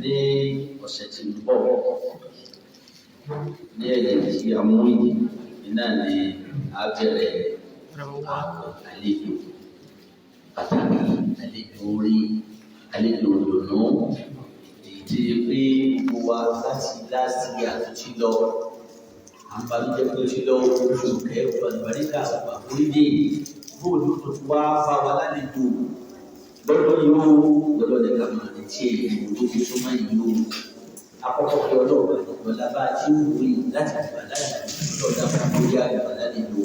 Ní ọ̀sẹ̀ tí ń bọ̀, ní ẹ̀yìn tí a mú yìí, iná ni a bẹ̀rẹ̀ àwẹ̀ àlejò pàtàkì, àlejò orí, àlejò òdòdó, èyí tí pé gbogbo wa láti láti àtúntí lọ. À ń banújẹ́ pé ó ti lọ oṣù kẹfà àlùbáríkà àforíjì bóòlù tó ti wá bá wa lálejò lọ́dún yìí ó lọ́dọ̀ ní ká máa retí èyí tó fi súnmọ́ yìí ó. Akọ́kọ́ pé ọlọ́ọ̀bà ìjọba bá a ti ń wò yìí láti gbà láti lọ́dọ̀ àforíjì àgbà lálejò.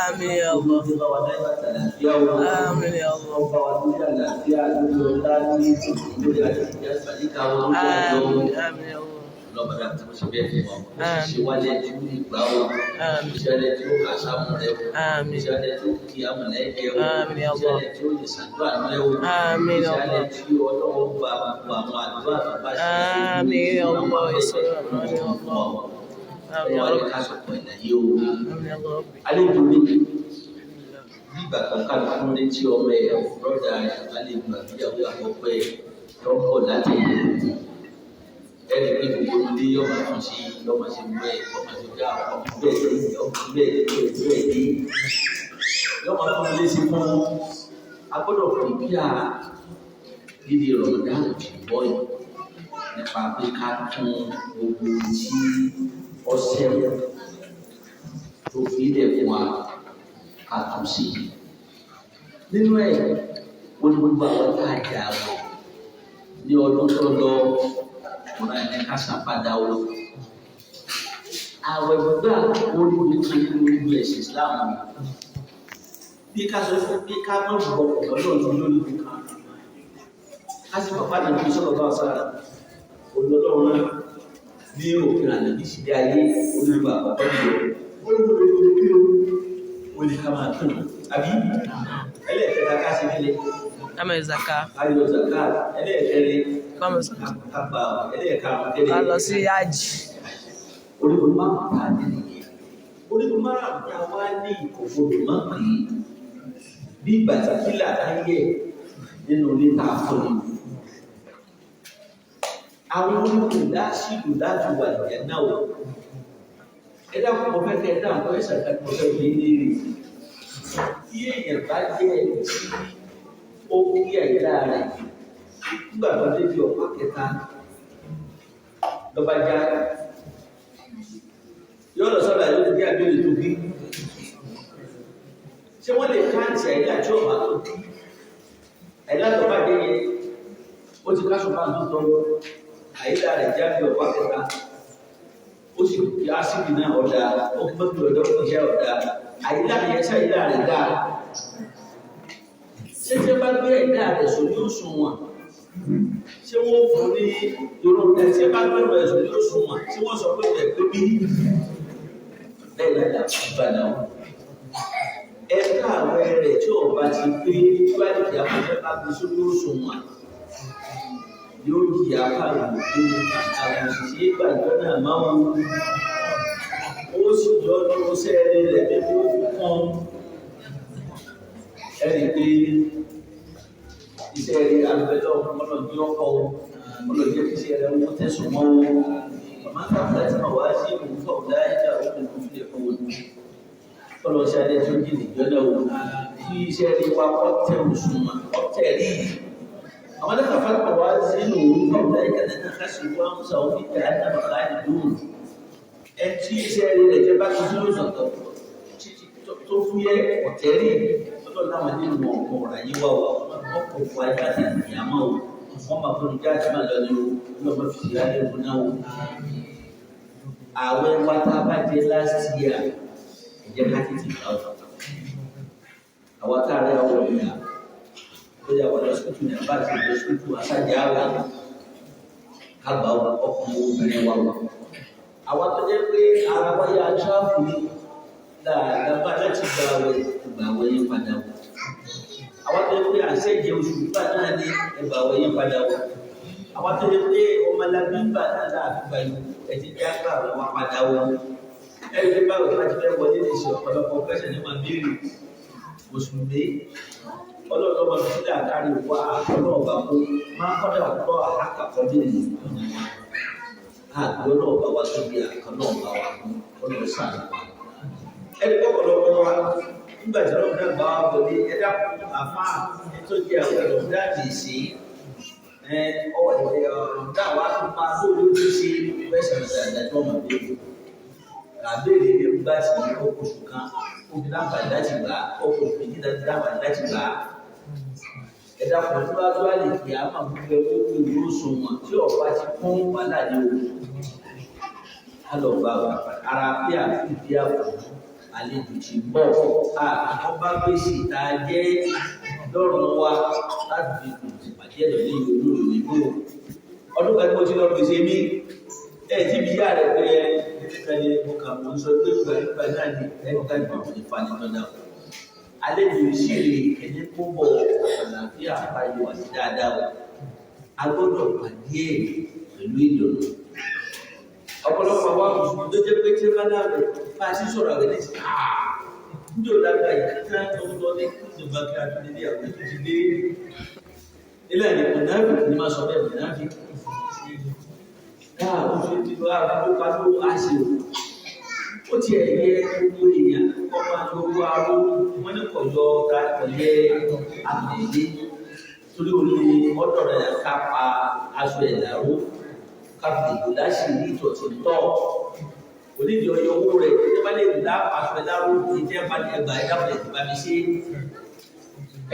Àmín ya Allah. Ó bá wa láyé àtàlàfíà o. Àmín ya Allah. Ó bá wa lórí àlàáfíà, lórí ọlá, lórí ìdùnnú, lórí àlàáfíà, àlùbáríkà wọn lórí àjọ. Àmín, àmín ya Allah. Lọ́bàdà tí wọ́n ṣe bẹ́ẹ̀ fún wa. Ó sì ṣe wálé tí ó lè gbà ó. Àmín. Ó ṣe alẹ́ tí ó kà sámú rẹ o. Àmín. Ó ṣe alẹ́ tí ó kí amọ̀lẹ́kẹ́ o. Àmín ya Ó ṣe Allah. alẹ́ tí ó lè ṣàdúrà rẹ o. Àmín Ó ya ṣe alẹ́ Allah. tí Ọlọ́run gba gbogbo àwọn àdúrà tó bá ṣe. Àmín ya Allah. Àmín ya Allah. Àmín ya Wọ́n lè Rabbi. ká sọ̀pọ̀ ìlàyé o. Àmín ya Rabbi. Àlejò ní bí ìgbà kan kálukú létí ọmọ ẹ̀ bọ́dà àlejò àbíyàwó àkọ́kọ́ ẹ̀ tó ń bọ̀ láti ìlú. Ẹni pé gbogbo ilé yóò máa tún sí, yóò máa ṣe gbọ́ ẹ̀, yóò máa ṣe gbá ọmọ bẹ́ẹ̀ dé, ọmọ bẹ́ẹ̀ dé, bẹ́ẹ̀ dé. Yóò máa tún ilé sí fún a gbọ́dọ̀ pìpìà líle Ramadan tì bọ́ yìí nípa pé ká tún gbogbo tí ọṣẹ tó fi ilẹ̀ fún wa ká tún sí. Nínú ẹ̀, wọ́n ní gbogbo àwọn tá a jà wọ̀ ní ọdún tó lọ, ọ̀rọ̀ ẹni ká san padà o. Àwẹ̀ gbígbà orí mi kan nínú ìlú ẹ̀sìn Islam. Bí ká sọ fún bí ká má gbọ́ ọ̀dọ́ tó lórí mi kan. Ká sì bàbá mi kí sọ̀rọ̀ bá sára. Olọ́lọ́run náà ní òfin àlàbí sílé ayé olúwa àkọ́kọ́ nìyẹn. Ó ní wọlé ní kí o. Ó ní ká máa tún. Àbí ẹlẹ́ẹ̀kẹta ká ṣe nílé. Àmín zaka. Ayọ̀ zakat ẹlẹ́ẹ̀kẹrin Kámẹ́ zaka. ká gba ẹlẹ́ẹ̀karùn-ún kẹ́lẹ́. Ká lọ sí Hajj. Orígun márùn-ún tá a ní nìyẹn. Orígun márùn-ún tá a wá ní ìkòkòrò má pè é. Bí ìgbà tí kílà bá yẹ nínú ilé tá a fọ́ ni. Àwọn orígun ìdásílù láti wà nìyẹn náà o. Ẹ dákun, mo fẹ́ kẹ́ ẹ dáhùn pé ṣàkà mo fẹ́ fi léèrè. Tí èèyàn bá jẹ́ ẹni tí ó kí àyíká rẹ̀ nígbà tó dé bí ọ̀pá kẹta lọ́ba já yóò lọ sọ́dọ̀ àyè tó kí àbí olè tó kí. Ṣé wọ́n lè káàntì àyíká tí ọ̀bá tó kí? Àyíká tó bá dé yẹn, ó ti ká sọ̀bá tó tọ́ àyíká rẹ̀ já bí ọ̀pá kẹta. Ó sì kí ásìkì náà ọ̀dà, ó kí mọ́tò ọ̀dọ́ fún iṣẹ́ ọ̀dà. Àyíká yẹn ṣàyíká rẹ̀ dáa. Ṣé tí wọ́n bá gbé ẹ̀dá rẹ̀ sórí òṣùwọ̀n? Ṣé wọ́n fún ní irú ẹ̀ tí wọ́n bá gbé rẹ̀ sórí òṣùwọ̀n? Tí wọ́n sọ pé ẹ̀ pé bí? Bẹ́ẹ̀ ni àgbà náà. Ẹ̀ka àwẹ̀ rẹ̀ tí ọba ti pé wáyé kí afẹ́fẹ́ bá gbé sórí òṣùwọ̀n yóò di apá ìlú àwọn òṣìṣẹ́ ìgbàgbọ́ náà máa ń wú. Ó sì yọ ọdún sẹ́ẹ̀rẹ́ rẹ̀ bí ó fi kán. Ẹnì pé iṣẹ́ rẹ̀ àgbẹ̀dọ̀ ọlọ́dún ọkọ̀ ọlọ́dún kí iṣẹ́ rẹ̀ wọ́n tẹ̀sùn mọ́ wọn. Màmá káfíńtà tí màá wá sí ìlú fọ̀ láyé àwọn olùkọ́ òun. Ọlọ́sẹ̀ alẹ́ tó jìnnì jọ́nà o. Kí iṣẹ́ rẹ̀ wá kọ́ tẹ̀ òṣùwọ̀n kọ́ tẹ̀ rí. Àwọn ẹlẹ́ka fún wa sí ìlú fọ̀ láyé kẹ́lẹ́ka kásì wá ń sọ òfin kẹ́ àdàbà káàdì dùn. Ẹ tí iṣẹ́ rẹ̀ jẹ́ bá ti dúró sọ̀tọ̀ tó fúyẹ́ ọ̀tẹ́rì ọlọ́run láwọn nínú ọ̀pọ̀ ọ̀rọ̀ ayé wà wà wọ́n kò fún ayé àti ìyàmọ́ o wọ́n máa fún ìjà àti máa lọ ní o ọlọ́run máa fi ṣe ayé òun náà o. Ààwẹ̀ wa tá a bá jẹ last year ìjẹ́ ká tètè gbà ọ́. Àwa tá a rí àwọn ènìyàn ó yà wà lọ́sítù ní abá àti lọ́sítù àṣàjà àwẹ̀ ká gbà ọkùnrin obìnrin wa wà. Àwa tó jẹ́ pé ara wa yà á tíráfù ni dáadáa láti gba àwẹ̀ ìgbà àwẹ̀ yín padà wọ̀. Àwọn tó yẹ pé àṣẹjẹ oṣù gbà náà ní ìgbà àwẹ̀ yín padà wọ̀. Àwọn tó yẹ pé ọmọlábí gbà náà láàbí gbà yìí ẹtí já gbà àwẹ̀ wá padà wọ̀. Ẹ̀rí pé báwo ni wọ́n ti fẹ́ wọlé lè ṣe ọ̀pọ̀lọpọ̀ pẹ̀sẹ̀ ní máa béèrè. Mùsùlùmí Ọlọ́run ọmọ sílẹ̀ àkárí wá ọlọ́ọ̀bá kó máa kọ́dà ọ̀pọ̀ àkàkọ́dé nìyí. Àgbẹ̀ ọlọ́ọ̀bá wa tó bí àkọlọ́ọ̀bá wa ọlọ́ọ̀ sáà wa. Ẹni kọ́kọ́lọ́kọ́ wa nígbà tí ọlọ́run náà bá wa wọlé ẹ̀dá àfa tó jẹ́ àwọn ọ̀dà lè ṣe ọ̀dà wa tó máa tó lójú ṣe fẹsẹ̀ ìdájọ́ ọmọ bẹ́ẹ̀. Àbẹ̀rẹ̀ ilé gbà sí oṣù kan, omi láǹfààní láti gbà, oṣù méjì láǹfààní láti gbà. Ẹ̀dá kan tó bá tó wá lè kí a máa gbé owó ìlú òṣùwọ̀n tí ọ̀pá ti kún wàhálà ní o. A lọ gba ara pé àfi àpò àlejò ti bọ̀. Àwọn bá gbèsè tá a jẹ́ lọ́rùn wa láti fi ìpàdé ẹ̀dọ̀ ní ìlú òyìnbó. Ọdún kan tí mo ti lọ gbèsè mi, ẹ̀ tí bí yá rẹ̀ pé ẹni mo kà mọ̀ ń sọ pé gbàgbà náà ni ẹni ká ní bàbá ìfani tọ́jà. Àlejò ìṣirè ẹni kó bọ̀ àlàáfíà àpáyọ àti dáadáa o. A gbọ́dọ̀ pàdé ẹ̀ pẹ̀lú ìdùnnú. Ọ̀pọ̀lọpọ̀ àwọn mùsùlùmí tó jẹ́ pé tí wọ́n bá rẹ̀ bá a sì sọ̀rọ̀ rẹ̀ ní ìsìn. Ndí ò lágbà yìí kíkà tó ń lọ ní ìjọba kí a tó lè dé àwọn ètò ti dé. Ilé ẹ̀ ní mùnáfíkì ni máa sọ bẹ́ẹ̀ mùnáfíkì. Káà ó fi ti lọ àbúrò pàtó àṣẹ o. Ó tiẹ̀ yẹ gbogbo èèyàn kọ́ máa lo owó aró wọ́n ní kọ̀yọ́ ká kọ̀yẹ́ àgbèlé. Torí orí ọ̀dọ̀ rẹ̀ ká pa aṣọ ẹ̀ dàrú ká fi ìbò láṣìírí ìtọ̀tì tọ̀. Onídìí ọyọ owó rẹ̀ ní bá lè dá aṣọ ẹ̀ dáró ìjẹ́ bá ní ẹgbàá ẹ̀dá fún ẹ̀dá mi ṣe.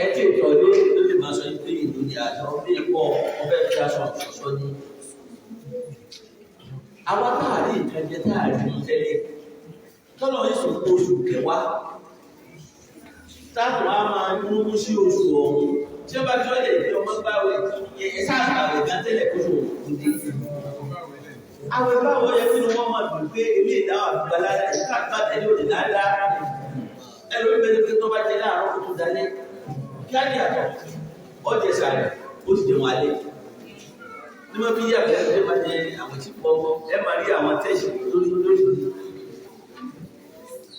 Ẹ tí ètò ọ̀lẹ́ ló lè máa sọ pé ìlú ni àjọ bí pọ̀ ọbẹ̀ fi aṣọ ọ̀ṣọ́ ni. Àwa táàrí nǹkan jẹ táàrí mú tẹ́lẹ̀ tọ́lọ̀ yìí sọ pé oṣù kẹwàá táàtù á máa mú sí oṣù ọ̀hún tí ó bá tí wọ́n lè fi ọmọ gbáwẹ̀ ẹ sáà àwẹ̀ gan tẹ́lẹ̀ kó oṣù òkú dé. Àwẹ̀ báwo yẹ kí ni wọ́n máa dùn pé ilé ìdáwà àgbà ládàá ìka àgbà tẹ̀lé òde dáadáa ẹlòmí bẹ́ẹ̀ pé tó bá jẹ láàárọ̀ kó tó dalẹ́ kí á ní àtọ̀ ọjẹ sàrẹ̀ ó sì jẹun alẹ́ ní wọ́n fi yí àgbẹ̀ ẹ máa jẹ àwọn tí pọ̀ ẹ máa rí àwọn tẹ́sí lórí lórí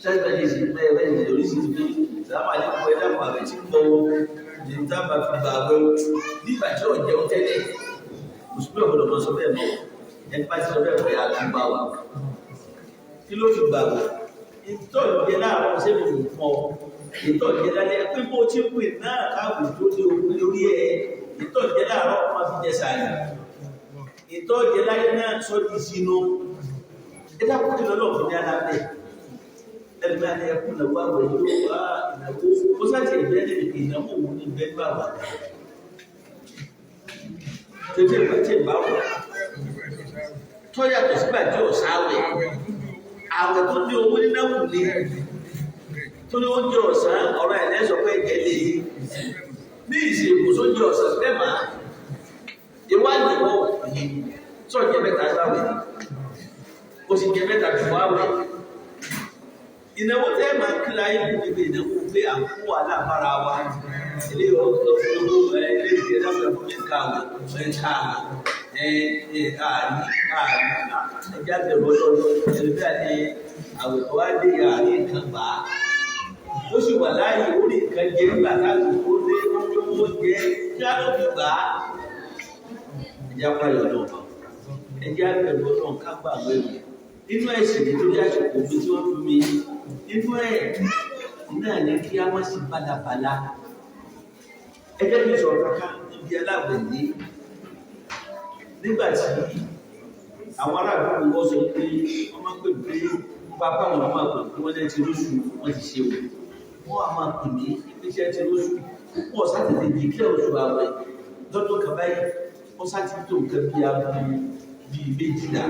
tẹ́sí bẹ́ẹ̀ bẹ́ẹ̀ bẹ́ẹ̀ lóríṣiríṣi pé sàmà àlékún ẹ dákun àwẹ̀ tí pọ̀ ní tábà fi gbà wẹ́ nígbà tí ò jẹun tẹ́lẹ̀ mùsùlùmí ọ̀gbọ́dọ̀ mọ sọ bẹ́ẹ̀ mọ́ ẹni bá ti sọ bẹ́ẹ̀ pé àtúgbà wà kí ló fi gbà wà ìtọ́ ìjẹ láàárọ̀ sẹ́mi kò fọ́ ìtọ́ ìjẹ lálẹ́ pé bó ti ń pè náà káàbò tó ní ogun lórí ẹ ìtọ́ ìjẹ láàárọ̀ máa fi jẹ sàárì ìtọ́ ìjẹ lálẹ́ náà sọ di sínú ẹ dákun kí lọ́lọ́ fún ní alábẹ́ ẹni bá ní ẹkún náà wà wẹ̀ yóò wá ìnáwó ó sáàtì ẹ̀bẹ́ lè fi ìnáwó òun ní bẹ́ẹ̀ bá wà tètè ìgbà tí ìbá wọ̀ tó yàtọ̀ sígbà tí ò sáwẹ̀ àwẹ̀ tó ní owó nínú kù ní tó ní oúnjẹ ọ̀sán ọ̀rọ̀ ẹ̀ lẹ́sọ̀ pé ẹ̀jẹ̀ lè ní ìsìnkú sóúnjẹ ọ̀sán bẹ́ẹ̀ máa ìwádìí wọ̀ yìí tó jẹ mẹ́ta sáwẹ̀ ni ó sì jẹ mẹ́ta jù wáwẹ̀ ìnáwó tẹ́ ẹ̀ máa ń kíra yín kú níbi ìnáwó pé à ń kó wàhálà bára wa ilé ọ̀sán owó ilé ìgbẹ́ dábìlẹ̀ fún mi kàwé ẹ̀ kàwé ààrí ààrí ẹja bẹ̀rù ọlọ́run ẹlẹ́bí àti àwẹ̀ tó wá dé ààrí nǹkan gbà á ó sì wà láàyè ó lè nǹkan jẹ nígbà táàbù ó dé ó jẹ kí á ló fi gbà á. Ẹja payọ̀ náà ẹja bẹ̀rù ọlọ́run ká gbà wẹ̀wù nínú ẹ̀sìn nítorí àsìkò mi tí wọ́n fún mi nínú ẹ̀ náà ní kí á má sí bálabàla ẹ jẹ́ kí n sọ̀rọ̀ kankan níbi aláwẹ̀ ní nígbà tí àwọn aráàlú wọ́n sọ pé wọ́n máa ń pè pé bàbá wọn máa pè pé wọ́n lẹ́ ti lóṣù wọ́n ti ṣe o wọ́n á máa pè mí iṣẹ́ ti lóṣù wọ́n sá tètè di kílẹ̀ oṣù àwẹ̀ lọ́dún kan báyìí wọ́n sá ti tó nǹkan bíi aago bíi méjìlá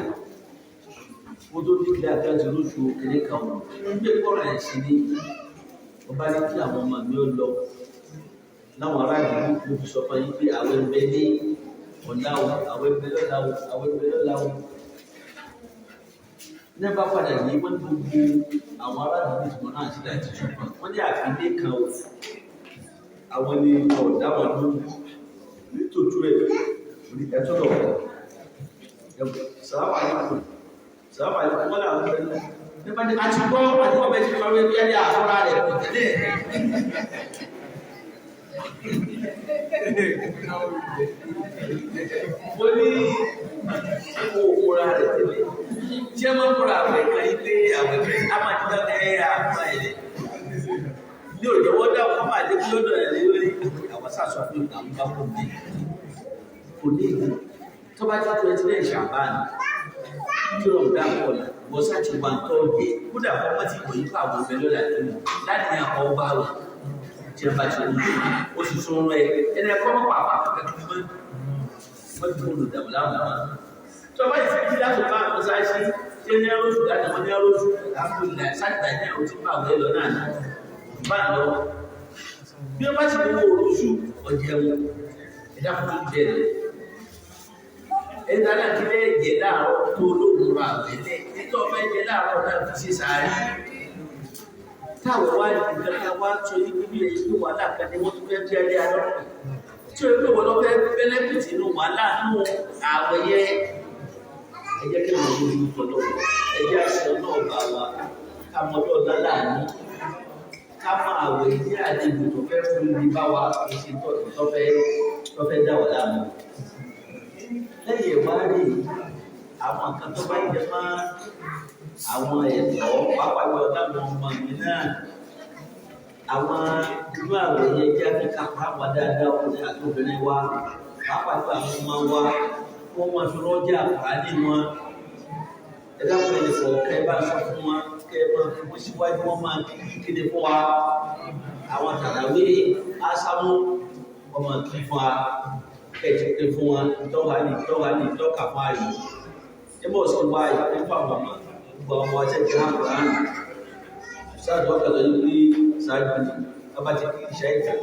wọ́n tó ní kílẹ̀ àti àti lóṣù kéré kan wọn ń gbé kọ́ra ẹ̀ sí ni ọba ní kí àwọn ọmọ mi ó lọ láwọn aráàlú ló fi sọ fún yín pé àwẹ̀ ń bẹ ní ọ̀la o àwẹ̀ ń bẹ lọ́la o àwẹ̀ ń bẹ lọ́la o ní bá padà yìí wọ́n ní gbogbo àwọn aráàlú ní ìtumọ̀ náà sílẹ̀ àti ṣùgbọ́n wọ́n ní àfilé kan o àwọn ni ọ̀dà wọn ló nítòjú ẹ̀ orí ẹ̀tọ́ lọ sàlámù aláìkùm sàlámù aláìkùm wọ́n làwọn fẹ́ lọ nípa ní àti gbọ́ àti wọ́n bẹ́ẹ̀ ti parí ẹbí ẹni àfọ́rá rẹ̀ kò tẹ́lẹ̀ Mo ní kó o kóra rẹ̀ tẹ́lẹ̀. Ṣé máa ń kóra àwẹ̀ kan yí pé àwẹ̀ kan á máa ti dáná ẹ̀ àmọ́ ẹ̀ lẹ̀. Ní òjò wọ́n dá wọ́n máa dé kí lọ́dọ̀ ẹ̀ lórí àwọn sàṣọ fún ìgbà ń bá kò ní. Kò ní ìlú. Tó bá jẹ́ 29 Ṣàbáànì, kí ló ń dá pọ̀ là, wọ́n sá ti wà ń tọ́ jẹ. Kódà kọ́ wọ́n ti wòye fún àwọn ọ̀fẹ́ lọ́la tó lù láti ní àkọ́ bá wà. Tí wọ́n bá ti wù ú, ó sì sún rẹ̀. Ẹni ẹ̀kọ́ mọ́ pàápàá kankan kí wọ́n wọ́n ti wọ́n lò dàbò láwọn náà. Tó bá yìí ti láti bá àwọn sáṣí, ṣé ní ẹrọ́sù láti wọ́n ní ẹrọ́sù, alhamdulillah, sáàtì ní ẹ̀rọ tí bá wẹ́ lọ náà ní. Bá ń lọ. Bí wọ́n bá sì ní wọ́n oṣù ọ̀jẹ̀ wọn, ẹ̀dá fún tó jẹ rẹ̀. Ẹ̀dá náà ti lẹ́ jẹ láàárọ̀ tó ológun ra àwẹ̀lẹ̀. Nítorí ọ̀fẹ́ jẹ láàárọ̀ náà fi ṣe sàárì. Táwọn wá ní nǹkan wá sọ yí pé bí ẹni tó wà láàkà ni wọ́n tún fẹ́ bí ẹni alọ́ tí o pé wọ́n lọ fẹ́ bẹ́lẹ́pìtì inú wàhálà nù àwẹ̀ yẹ. Ẹ jẹ́ kí wọ́n lójú tọ́lọ́, ẹ jẹ́ àṣẹ náà bá wa, ká mọ ọjọ́ ọ̀la láàánú, ká mọ àwẹ̀ ní àlejò tó fẹ́ fún mi bá wa kì í ṣe tó fẹ́ dá wà láàmú. Lẹ́yìn ìwádìí, àwọn nǹkan tó bá jẹ mọ́ àwọn ẹ̀tọ́ pàápàá jùlọ táwọn ọmọ mi náà àwọn inú àwẹ̀ yẹn jẹ́ kíkà pàápàá dáadáa ọkùnrin àti obìnrin wa pàápàá jùlọ àwọn ọmọ wa wọ́n máa fi rọ́jà àǹfààní wọn. Ẹ dákun ẹnì kọ̀ọ̀kan ẹ bá sọ fún wọn kẹ́ ẹ máa fi wọ́n síwájú wọn máa kí kéde fún wa. Àwọn tàràwé ásámú wọ́n máa kí fún wa kẹ́ẹ̀tì pé fún wa tọ́ka ní tọ́ka ní tọ́ka fún ààyè. Ẹ bọ̀ sí wa ìpín fún àwọn ọmọ gbogbo àwọn ọmọ ṣẹ́jẹ́ àkùrán. Ṣáàjú ọkọ̀ lọ ní ṣáájú bàbá ti kí ìṣá ìtàn.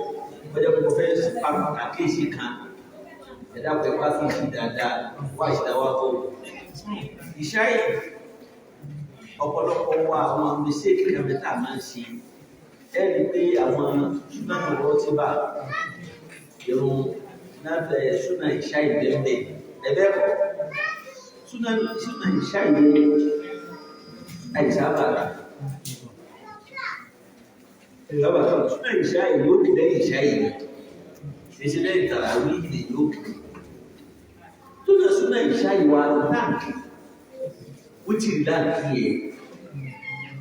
Wọ́n jẹ́ kó fẹ́ àkíyèsí kan. Ẹ̀dá pẹ̀ wá fi ìṣí dáadáa wá ìṣẹ̀dá wá bọ̀. Ìṣá yìí ọ̀pọ̀lọpọ̀ wa àwọn mistake kan bẹ́ẹ̀ tá a máa ń ṣe. Ẹ rí i pé àwọn ṣúná ọ̀rọ̀ ti bà irun náà ṣúná ìṣá ìbẹ̀m̀bẹ̀. Ẹ̀bẹ̀ kọ̀ ṣúná ìṣá ìbẹ̀ àìsábà rà. Ìjọba ṣúná ìṣá ìlú òkè lẹ́yìn ìṣá ìlú. Èsì lẹ́yìn tàràwí ìlú òkè. Tó náà ṣúná ìṣá ìwà láǹkì. Wítìrì láǹkì yẹ.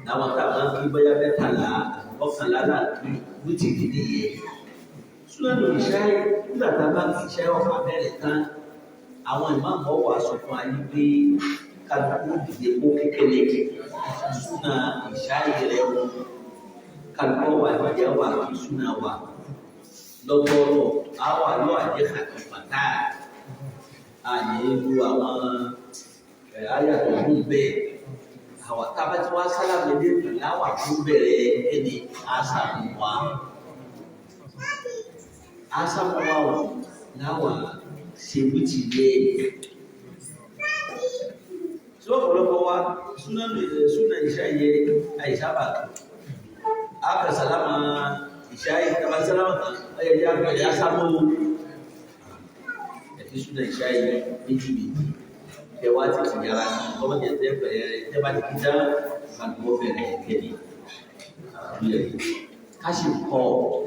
Làwọn tá a máa ń kí bóyá mẹ́tàlá ọ̀kànlá láǹkì wítìrì nìyẹn. Ṣúná ìṣá nígbà tá a bá kí ìṣá ọ̀fà mẹ́rin tán, àwọn ìmáàmù ọ̀wà sọ fún ayé pé kálukú dìde kó kékeré súnà ìṣáyè rẹ wọn kálukú wà nídìí wà kí súnà wà lọ́tọ̀ọ̀tọ̀ àwọn àlọ́ àjẹ kàtàkàtà àyè lu àwọn ayàtọ̀ fún bẹ́ẹ̀ àwọn tábàtí wá sálámù ilé láwà tó bẹ̀rẹ̀ ẹni àṣàmùwà àṣàmùwà ò láwà ṣe wíìtì lé tí ọ̀pọ̀lọpọ̀ wa súnà ìṣáyẹ àìsábà aka sálámà ìṣáyẹ tàbí sálámà tán ayẹyẹ àgbàyà sábò ẹ̀fí súnà ìṣáyẹ méjì méjì kẹwàá ti ti yára sí ọmọdé tẹ bẹ̀rẹ̀ tẹ bá ti kí dá àgbọ̀ bẹ̀rẹ̀ kẹ́ni ká sì kọ́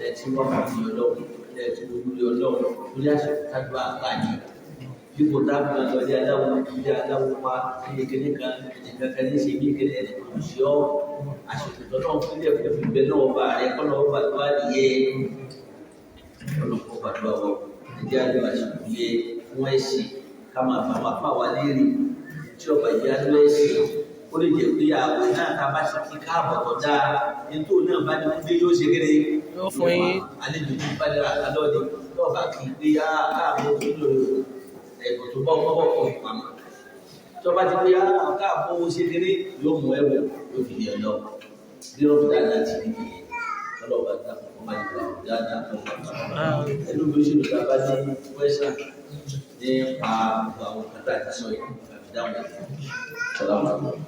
ẹ̀ tí wọ́n bá fi ọlọ́run ẹ̀ tí wọ́n lórí ọlọ́run lórí àṣẹ kájú àgbà yìí dípò tábìlì ọjọ́ ilé aláwo ilé aláwo wa ilé kéde kan ẹnìkan kan ní ṣe bí kéde ẹnì kan ṣe ọ́ àṣetò tọ́lọ́ fúnlẹ̀ fún ìgbẹ́ náà ọba rẹ kọ́nà ọba tó wà nìyẹn ọlọ́pọ̀ gbàdúrà wọ ẹjẹ́ àlọ́ àṣìkò yẹ fún ẹ̀sìn ká máa bá wọn apá wa léèrè tí ọba ìyá lọ ẹ̀sìn ó lè jẹ́ pé àwẹ̀ náà tá a bá ṣe kí káàbọ̀ tó dáa nítorí náà bá ní wọ́n dé yóò ṣe kéde Yóò fún yín. àlejò tó bá dára kálọ́ ni lọ́ọ̀bà kì í pé á káàbọ̀ tó lò ẹ̀bùn tó bọ́ kọ́ kọ́ ìpamọ́ tó bá ti pé á káàbọ̀ ó ṣe kéde yóò mú ẹ̀wọ̀ yóò fi lè lọ bí wọ́n fi dáadáa ti rí nìyẹn ọlọ́ọ̀bà dákun kọ́ máa jẹ́ dáadáa kọ́ ẹnu bí ó ṣe lò tá a bá ní wẹ́sà nípa gbogbo àwọn kátà àti sọ yìí àfi dáhùn ẹ̀. Salaam alaikum.